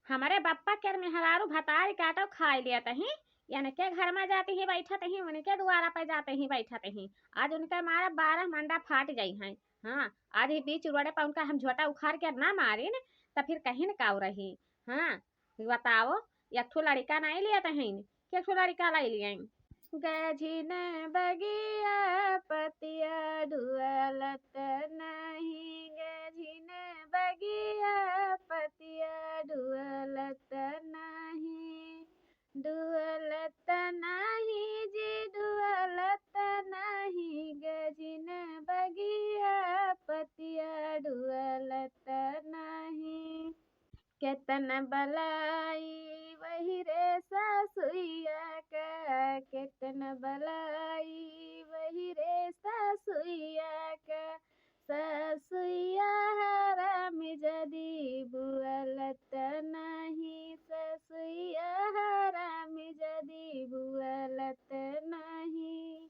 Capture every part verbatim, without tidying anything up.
हमरे बप्पा के मेहरारू भतारी काटो खाइ लेत ही, इनके घर मा जात ही बैठत ही, उनके दुआरा पे जात ही बैठत ही। आज उनके मारा बारह मंडा फाट जाई हैं। हाँ, आज ही बीच रोडे पे उनका हम झोटा उखाड़ के ना मारिन, त फिर कहिन काउ रही। हाँ, बताओ, एक ठो लड़िका नाहीं लियत हइन, के ठो लड़िका लाई लियन? गझिन बगिया पतिया डुअलत नाहीं, गझिन बगिया पतिया डुअलत नाहीं, डुअलत नाहीं जी, डुअलत नाहीं, गझिन बगिया पतिया डुअलत नाहीं। केतन बलाई वही रे सासुइया का, केतन बलाई वही रे सासुइया का, सासुइया हराम जदी बुअलत नाहीं, सासुइया हराम जदी बुअलत नाहीं।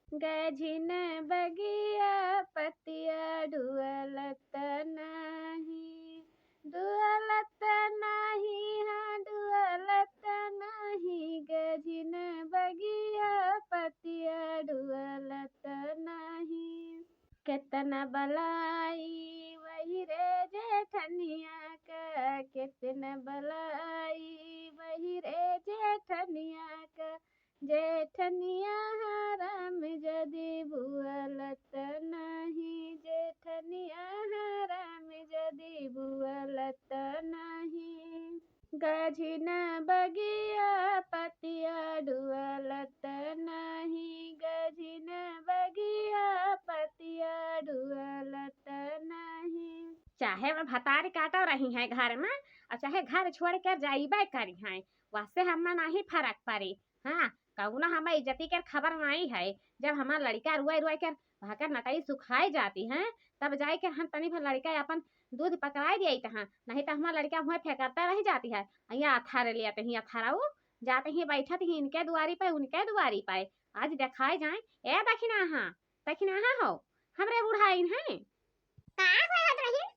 गझिन बगिया पतिया डुअलत नाहीं, डुअलत नाहीं, हाँ, डुअलत नाहीं, गझिन बगिया पतिया डुअलत नाहीं। केतन बलाई वही रे जेठनिया का, केतन बलाई वही रे जेठनिया का, जेठनिया हराम जदी बुअलत नाहीं, जेठनिया हराम जदी बुअलत नाहीं। गझिन बगिया पतिया डुअलत नाहीं, गझिन बगिया पतिया डुअलत नाहीं। चाहे वह भतारी काटो रही हैं घर मा, अउर चाहे घर छोड़ के जाइबे करी हैं, वहसे हम्मा नाहीं फरक परी। हाँ, कउनो हम्मा इज्जती के खबर नाहीं है। जब हमार लड़िका रुआइ रुआइ के भाकर नटई सुखाइ जाती हैं, तब जाइ के हम तनी भर लड़िका अपन दूध पकड़ाइ दियत हाँ, नाहीं त हमार लड़िका हुआँ फेंकरते रहि जाती है। अइया अथारे लियत ही अथारउ, जात ही बैठत ही इनके दुआरी पे, उनके दुआरी पे। आज देखाइ जाए, ए दखिनहा, दखिनहा हो, हमरे बुढ़ाइन हैं। का होत बहिन?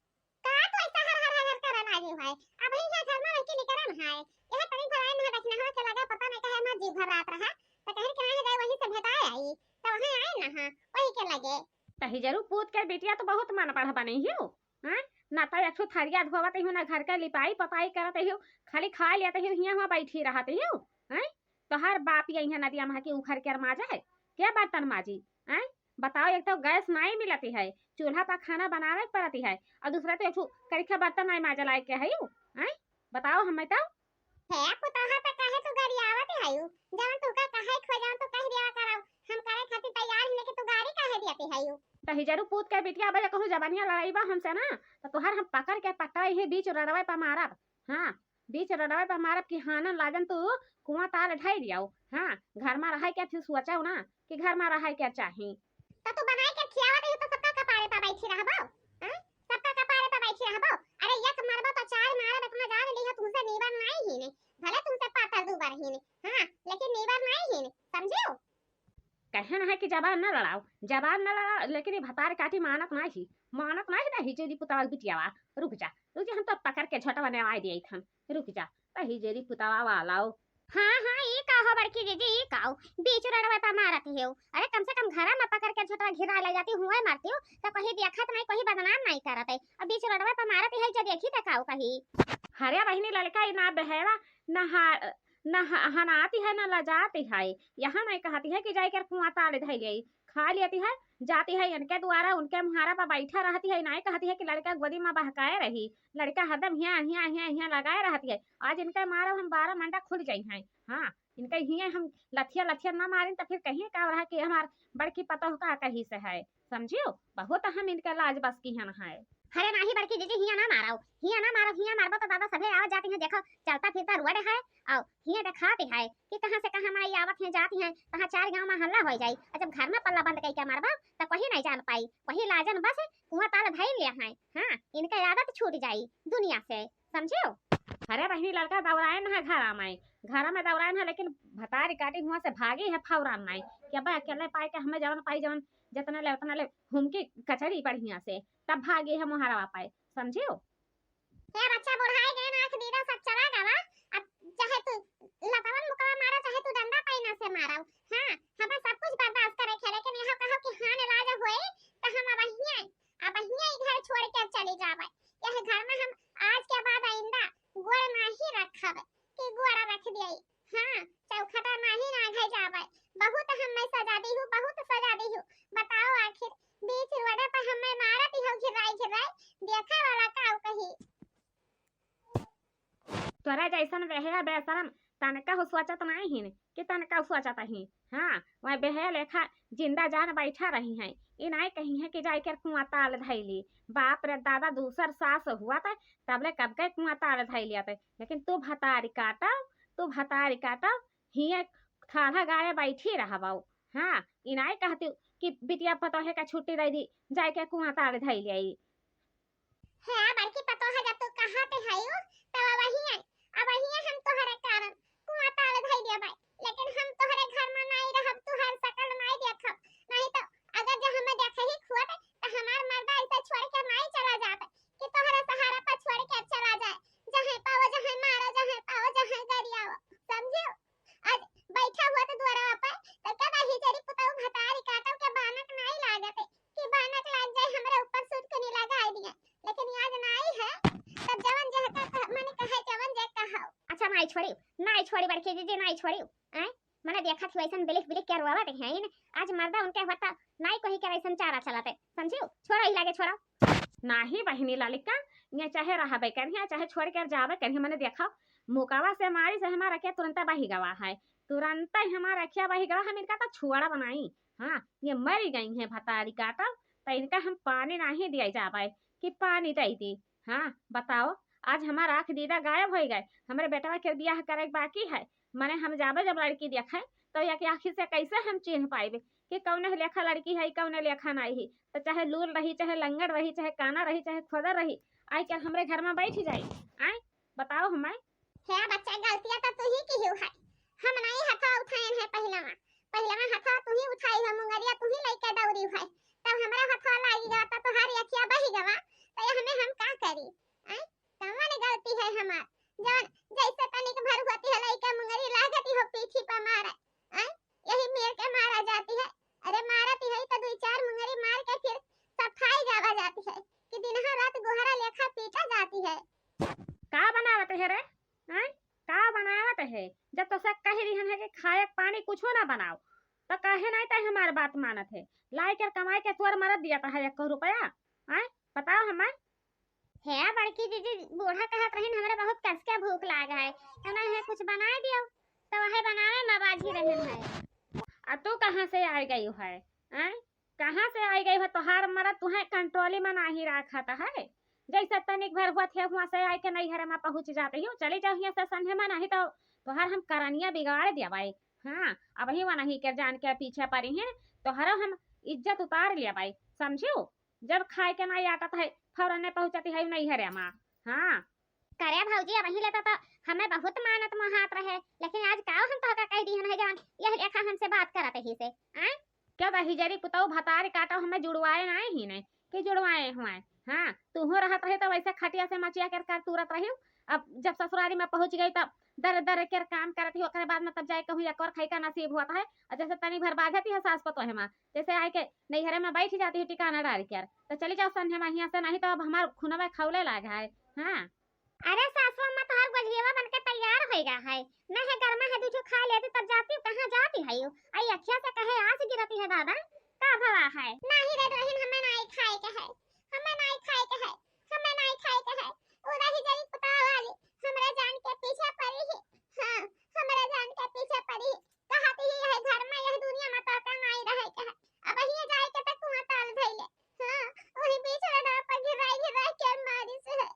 का तू ऐसा हर हर हर हर करन आगी है? अबहीं यहाँ घर मा रहि के निकरन है। यह तनी भर आइन है, दखिनहा के लगे पता नहीं काहे हमार जी घबरात रहा। त कहिन कि नाहीं जाए, वहीं से भेटाए आई। त वहीं आइन ना, हाँ, वहीं के लगे। तही जरू पूत के बिटिया तो बहुत मन बढ़ बनइ हिउ, हैं? ना त एक ठो थरिया धोवत हिउ, ना घर के लिपाई पोताई करत हिउ, खाली खाइ लेत हिउ, हियाँ हुआँ बैठी रहत हिउ, हैं? तोहार बाप अइहैं नदिया मा कि उखर के माजै, के बर्तन माजी, हैं? बताओ, एक तो गैस नाहीं मिलत है, चूल्हा पर खाना बनावे के पड़त है, अउर दूसरा तो एक ठो करिखा बर्तन नाहीं माजे लायक के है, हैं? बताओ हमें तो। हे पुतोहा, त काहे तू गरियावत हयू? जवन तुहका कहे खोजाओ तो कह दिया कराओ, हम करे खातिर तैयार ही नहीं कि तू गारी काहे दियत हयू? तही जरू पूत के बिटिया अब कहूँ जबनिया लड़ाई बा हमसे ना, त तोहर हम पकड़ के पटाई ही बीच रड़वे पर मारब। हाँ, बीच रड़वे पर मारब कि हानन लाजन तू कुआं ताल ढाई दियाओ। हाँ, घर मा रहै के फिर सोचो ना कि घर मा रहै के चाही। त तू बनाई के खियावत ही तो सबका कपारे पर बैठी रहबो, हैं? सबका कपारे पर बैठी रहबो। अरे एक मरबो तो चार मारब, इतना जान लीहा तुमसे नीबर नाहीं हीन, भले तुमसे पातर दूबर हीन, हाँ, लेकिन नीबर नाहीं हीन, समझियो? कहे ना है कि जबान ना लड़ाओ, जबान ना लड़ाओ, लेकिन ये भतार काटी मानत नाहीं, मानत नाहीं। तही जेरी पुतवा बिटियावा, रुक जा, रुक जा, हम तो पकड़ के झोटवा नेवाई दिए थन, रुक जा, तही जेरी पुतवा वालाओ। हाँ, हाँ, ई का हो बड़की जीजी, ई का हो? बीच रोडवा पर मारत हियो। अरे, कम से कम घरा मा पकड़ के झोटवा घिरा ले जाती, हुए मारती हो, तो कोई देखत नाहीं, कोई बदनाम नाहीं करत है। अब बीच रोडवा पर मारत है, जो देखी तो का हो कही। अरे बहिनी, लड़का ई ना बहेवा, ना हा-, ना ह-, हनाती है, ना लजाती है। यहाँ नाहीं कहती है कि जाइकर कुआं ताल धई ले, खा लेती है, जाती है इनके दुआरा, उनके मुहारा पर बैठा रहती है, नाहीं कहती है कि लड़का गोदी मा बहकाए रही, लड़का हरदम हियाँ, हियाँ, हियाँ, हियाँ लगाए रहती है। आज इनके मारब हम बारह मंडा खुल जाई हैं। हाँ, इनके हियाँ हम लथिया, लथिया ना मारिन त फिर कहीं का रहा कि हमार बड़की पतोह का कही से है, समझियो? बहुत हम इनके लाज बस की हन है। अरे नाहीं बड़की जीजी, हियाँ ना मारो, हियाँ ना मारो, हियाँ मारबो तो दादा सभे आवत जाती हैं, देखो चलता फिरता रोड है, और हियाँ देखाती है कि कहाँ से कहाँ माई आवत हैं, जाती हैं, कहाँ चार गाँव मा हल्ला होइ जाई। और जब घर मा पल्ला बंद कई के मारबो तो कोई नाहीं जान पाई, कोई लाजन बस कुआं ताल धई लिया है। हाँ, इनका आदत छूट जाई दुनिया से, समझियो? अरे बहिनी, लड़का दौड़ाए ना है घरा मा, घरा मा दौड़ाए ना है, लेकिन भतारी काटी हुआँ से भागी है फौरन मा कि अब अकेले पाए के हमें जवन पाई, जवन जितना ले उतना ले, हुमकी कचरी बढ़िया से, तब भागी है मुहारवा पाए, समझियो? ए बच्चा, बुढ़ाए गए ना, आँख दीदा सब चला देखब कि गोड़ा रख दियाई। हाँ, चौखटा नाही ना घै जाबै। बहुत हम्मै सजा दिहु, बहुत सजा दिहु। बताओ आखिर बीच रोडे पर हम्मै मारत हौ घिर्राई घिर्राई, देखै वाला काउ कही। तोरा जैसन बेहया बेशरम तनका हो सोचत नाहीं हिन कि तनका हो सोचत ही। हाँ, वह बेहया लेखा जिंदा जान बैठा रही हैं। ई नाहीं कही है कि जाइके कुआं ताल धैली। बाप रे दादा, दूसर सास हुआ त तबले कब के कुआं ताल धैलिया त। लेकिन तू भतारी काटो, तू भतारी काटो, हिये थाला गाड़े बैठी रहबो। हाँ, ई नाहीं कहती कि बिटिया पतोहे का छुट्टी दे दी, जाइके कुआं ताल धैलिया। हे बड़की पतोह, जब तू कहत हइउ, तब अबहिये, अबहिये हम तोहरे कारण कुआं ताल धइ देबै। लेकिन हम तोहरे घर में नाहीं रहब, तोहर शकल नाहीं देखब। नाहीं तो अगर जे हमें देखही खुद, त हमार मर्दा ऐसे छोड़ के नाहीं चला जात कि तोहरे सहारा पर छोड़ के चला जाए। जहाँ पाओ, जहाँ मारो, जहाँ पाओ, जहाँ गरियाओ, समझियो? आज बैठा हुआ तो दुआरा पर, तो कब ही जरी पुताऊ भतारी काटो के बानक नाहीं लागत है कि बानक लाग जाए हमरे ऊपर सूट के नी लगाए दिए। लेकिन आज नाहीं है, तब जवन जे हका कह-, मने कहे जवन जे कहो। अच्छा, नाहीं छोड़ी, नाहीं छोड़ी बड़की जीजी, नाहीं छोड़ी। आय, मने देखा थी वैसन बिलिक बिलिक के रोवत है इन। आज मर्दा उनके होता नाहीं कोही के वैसन चारा चलत है, समझियो? छोड़ो ही लागे, छोड़ो। नाहीं बहिनी ललिका, ये चाहे रहबे करिहे, चाहे छोड़ के जाबे करिहे, मने देखा मुकावा से मारी से हमार अखिया तुरंते बही गवा है, तुरंते हमार अखिया बही गवा, हम इनका तो छुआड़ा बनाई। हाँ, ये मरी गई हैं भतारी काटब, तो इनका हम पानी नाहीं दिया जाबे कि पानी दे दी। हाँ, बताओ, आज हमार आँख दीदा गायब हो गए, हमरे बेटवा के बियाह करे के बाकी है, मने हम जाबे जब लड़की देखे, तो या के आँखी से कैसे हम चिन्ह पाइबे कि कौने लेखा लड़की है, कौने लेखा नाहीं है? तो चाहे लूल रही, चाहे लंगड़ रही, चाहे काना रही, चाहे खोदर रही, आइ के हमरे घर में बैठ जाई। आय, बताओ हमें। हे बच्चा, गलतिया तो तू ही किहिउ है, हम नाहीं हथवा उठाएन है पहिलवा, पहिलवा हथवा तू ही उठाई हो, मुंगरिया तू ही लइके दौड़ी है, तब हमरा हथवा लागी गवा, तब तोहार अखिया बही गवा, तो ये हमें हम का करी? आय, कवन गलती है हमार? जवन जैसे तनिक भर होती है लइके मुंगरी लागती हो पीठी पर मारे, आय, यही मेर के मारा जाती है। अरे मारती है तो दुई चार मुंगरी मार के फिर सफाई गावा जाती है कि दिनहा रात गोहरा लेखा पीटा जाती है। का बनावत है रे? हैं? का बनावत है? जब तोसे कहि दिहन है कि खाए के पानी कुछो ना बनाओ, तो काहे नाहीं तै हमार बात मानत है? लाइ के कमाइ के तोर मरद दियत है एको रुपया? हैं? बताओ हमें। हे बड़की जीजी, बूढ़ा कहत रहिन, "हमरे बहुत कस के भूख लाग है, तो ना है कुछ बनाए दियो।" तो वही बनावे में बाझी रहन है। आ तू कहाँ से आइ गई है? आय? कहाँ से आइ गई है? तोहार मरद तुहें कंट्रोली में नाहीं राखत है। जैसे तनिक भर हुआ थे, हुआँ से आइ के नैहरे में पहुँच जाती हो। चली जाओ हियाँ से संझे में, नाहीं तो तोहार हम करनिया बिगाड़ देबै। हाँ, अबही वनही के जान के पीछे परी हैं, तोहरो हम इज्जत उतार लेबै, समझियो? जब खाए के नाहीं आटत है, फौरन ने पहुँचती है नैहरे में। हाँ। करे भौजी, अबही लेता तो हमें बहुत मानत मोहात रहे, लेकिन आज काव हम तोहका कहि दिहन है जवन यह लेखा हमसे बात करत ही से, आय? क्या बहिजरी पुतऊ भतारी काटो, हमें जुड़वाए नाहीं ही नहीं कि जुड़वाए हुए। हाँ, तूहो रहत रही तो वैसे खटिया से मचिया कर, कर तुरत रही। अब जब ससुरारी में पहुँच गई तब दर दर के काम करत ही, ओकरे बाद में तब जाए कहूँ एक और खाई का नसीब होत है। और जैसे तनी भर बाझती है सास पतोह में, जैसे आए के नैहरे में बैठ जाती है टिकाना डाल कर, तो चली जाओ संझे में हियाँ से, नाहीं तो अब हमार खुनवा खौले लाग है। हाँ। अरे सासू अम्मा, तोहार गोझियवा बन के तैयार होइगा है, नहीं है गरमा है, दूजो खा लेती तब जाती, कहाँ जाती है यू? आई अखिया से कहे आस गिरती है दादा, का भवा है? नाहीं रे दुल्हन, हमें नाहीं खाए के है, हमें नाहीं खाए के है, हमें नाहीं खाए के है। उदा ही जरी पुता वाली हमरे जान के पीछे पड़ी ही। हाँ, हमरे जान के पीछे पड़ी ही। कहत ही यह घर में, यह दुनिया में तोका नाहीं रहे के है। अबहिये जाए के त कुआं ताल धइले। हाँ, वही बीच रोडवा पर घिराई घिराई के मारी से है।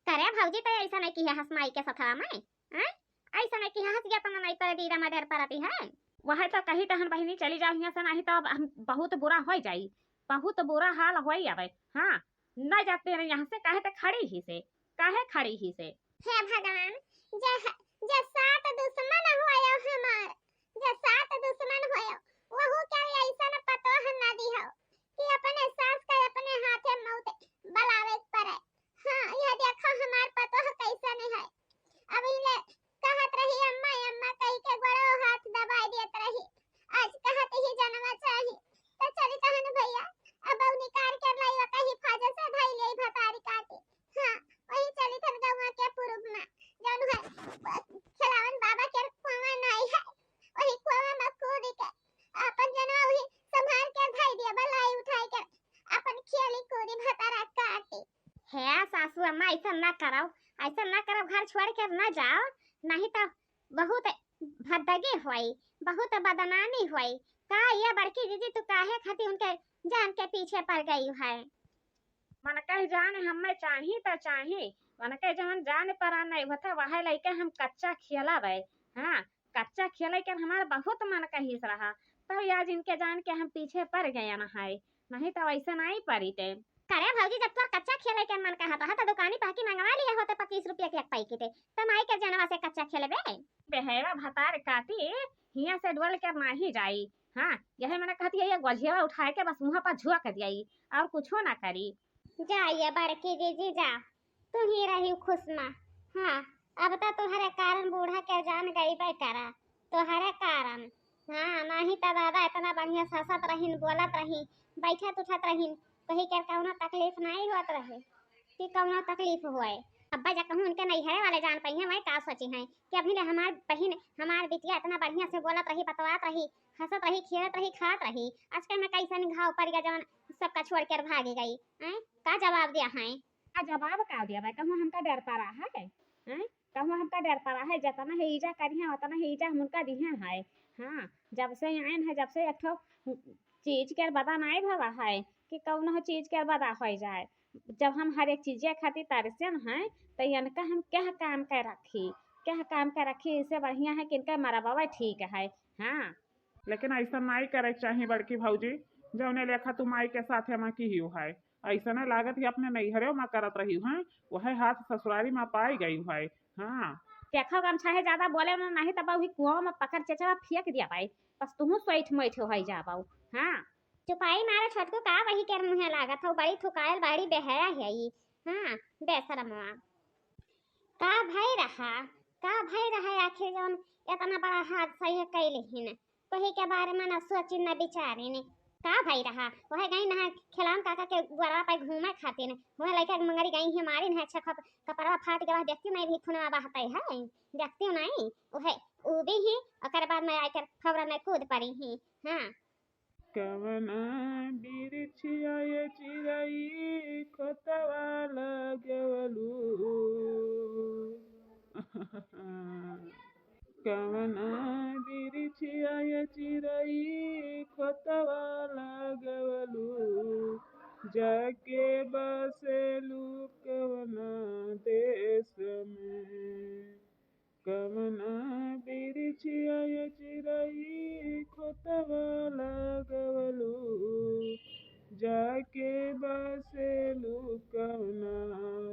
करे भौजी, तो ऐसा नहीं किया हस माई के सथवा में, हैं? ऐसा नहीं किया हस, ये अपना नहीं पर दीदा मदर परती है। वह तो कही तहन बहिनी, चली जाओ हियाँ से, नाहीं तो अब हम बहुत बुरा होइ जाई, बहुत बुरा हाल होइ अबे। हाँ, नहीं जाते रहे यहाँ से, काहे ते खड़ी ही से, काहे खड़ी ही से? हे भगवान, जे ह-, जे सात दुश्मन होयो हमार, जे सात दुश्मन होयो, वहू के ऐसन पतोह न दिहो कि अपने सास का अपने हाथे मौत बलावे के पड़े। हाँ, यह देखो हमार पतोह कैसन है। अब इले कहत रही अम्मा, अम्मा कही के गोड़ो हाथ दबाई देत रही। आज कहत ही जनवा चाही। तो चली तहन भैया, अब निकार के लाई ओका हिफाजत से धई ले भतारी काटी। हाँ, वही चली तहन तू अम्मा ऐसा ना करव, ऐसा ना करव, घर छोड़ के ना जाओ, नहीं तो बहुत भद्दगी होई, बहुत बदनामी होई। का ये बड़की जीजी तू काहे खातिर उनके जान के पीछे पड़ गई है? मन कह जान हमें चाही त चाही, मन के जवन जान परान नहीं होता वह लइके हम कच्चा खेलबै। हाँ, कच्चा खेले के हमार बहुत मन कहिस रहा, तब आज इनके जान के हम पीछे पड़ गए न है, नहीं तो ऐसे नहीं पड़ीते। करे भौजी, जब तोर कच्चा खेले के मन कहत रहा तो दुकानी पहकी मंगवा लिए होते पच्चीस रुपया के एक पैकेट, त माई के जनवा से कच्चा खेलबे। बेहरा भतार काटी हिया से डोल के नाही जाई। हाँ, यही मन कहती है, ये गोझिया उठा के बस मुँह पर झुक दियाई और कुछो ना करी। जा ये बड़की जीजी जा, तू ही रही खुश माँ। हाँ, अब तो तुम्हारे कारण बूढ़ा के जान गई बे करा, तुम्हारे कारण। हाँ, नहीं तो दादा इतना बढ़िया से हंसत रहीन, बोलत रही, बैठत उठत रहीन, कहीं के कौनो तकलीफ नहीं होत रहे कि कौनो तकलीफ होए। अब्बा जा कहूँ उनके नैहरे वाले जान पइहें, वही का सोची हैं कि अभी ले हमार बहिन, हमार बिटिया इतना बढ़िया से बोलत रही, बतवात रही, हंसत रही, खेलत रही, खात रही, आजकल में कैसन घाव पड़ गया जवन सबका छोड़ कर भागी गई। हैं? का जवाब दिया है? का जवाब का दिया भाई? कहूँ हमका डर पड़ा है? हैं? कहूँ हमका डर पड़ा है? जतना है ईजा करिहे, उतना है ईजा हम उनका दिहे है। हाँ, जब से आयन है, जब से एक ठो चीज के बदा नहीं भवा है कि कौनो चीज के बदा हो जाए। जब हम हर एक चीजे खातिर तरसन है, तो इनका हम क्या काम के रखी, क्या काम के रखी? इससे बढ़िया है कि इनका मरबवा ठीक है। हाँ, लेकिन ऐसा नहीं करे के चाही बड़की भौजी, जौने लेखा तू माई के साथ एमा की हियो है, ऐसा नहीं लागत कि अपने नैहरे में करत रही है, वह हाथ ससुरारी में पाई गई है। हाँ, देखो गमछा है, ज्यादा बोले ना, नहीं तब वही कुआं में पकड़ चेचवा फेंक दिया भाई, बस तुहू सोइठ मोइठ हो जाबाऊ। हाँ, चुपाई मारे छोटकू, का वही के मुँहे लागत हो, बड़ी थुकायल, बड़ी बेहया है ई। हाँ, बेशरमवा। का भई रहा, का भई रहा आखिर जौन इतना बड़ा हादसा ये कैले हिन? कोही के बारे में न सोचिन न विचारिन। का भई रहा? वह गई ना खिलावन काका के द्वारा पे घूमे खातिर। वह लइका के मंगरी गई है मारिन है, छे खप-, कपड़वा फाट गवा, देखती नहीं भी खूनवा बहते है, देखती नहीं। वह ऊ भी ही, ओकर बाद में आकर फौरन में कूद पड़ी ही। हाँ। कवना बिरिछिया ये चिरई खोतवा लगवलू? कवना बिरिछिया ये चिरई खोतवा लगवलू? जाके बसेलू कवना देश में? कवना बिरिछिया ये चिरई खोतवा लगवलू? जाके बसेलू कवना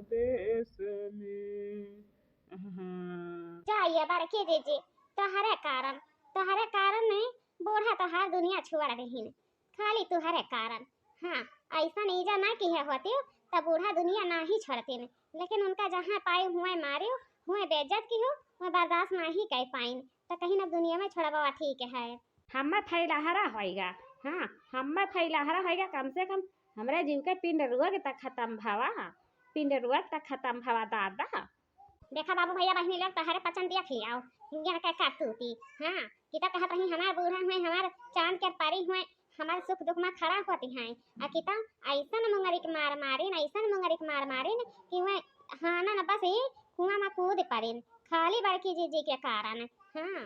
देश में? हाँ। जाइए बड़की जीजी, तोहरे कारण, तोहरे कारण नहीं, बूढ़ा तोहार दुनिया छोड़ रहीन, खाली तोहरे कारण। हाँ, ऐसा नहीं जा ना किहे होती, तब बूढ़ा दुनिया ना ही छोड़तीन, लेकिन उनका जहाँ पाई हुए मारियो, हुए बेइज्जत किहो, हुए बर्दाश्त ना ही कर पाइन, तो कहीं ना दुनिया में छोड़बवा ठीक है। हम्मे फैलहरा होइगा, हाँ, हम्मे फैलहरा होइगा, कम से कम हमरे जीव के पिंड रोग तक खत्म भवा, पिंड रोग तक खत्म भवा दादा। देखा बाबू भैया बहिनी लोग, तोहरे पचन दिया खियाओ, हिंगन के करतूती, हाँ, कि तो कहत रही हमार बूढ़ा हुए, हमार चांद के परी हुए, हमारे सुख दुख में खड़ा होती हैं, आ कि तो ऐसन मुंगरी के मार मारिन, ऐसन मुंगरी के मार मारिन कि हुए हाना न बस ही कुआं में कूद पड़िन, खाली बड़की जीजी के कारण। हाँ।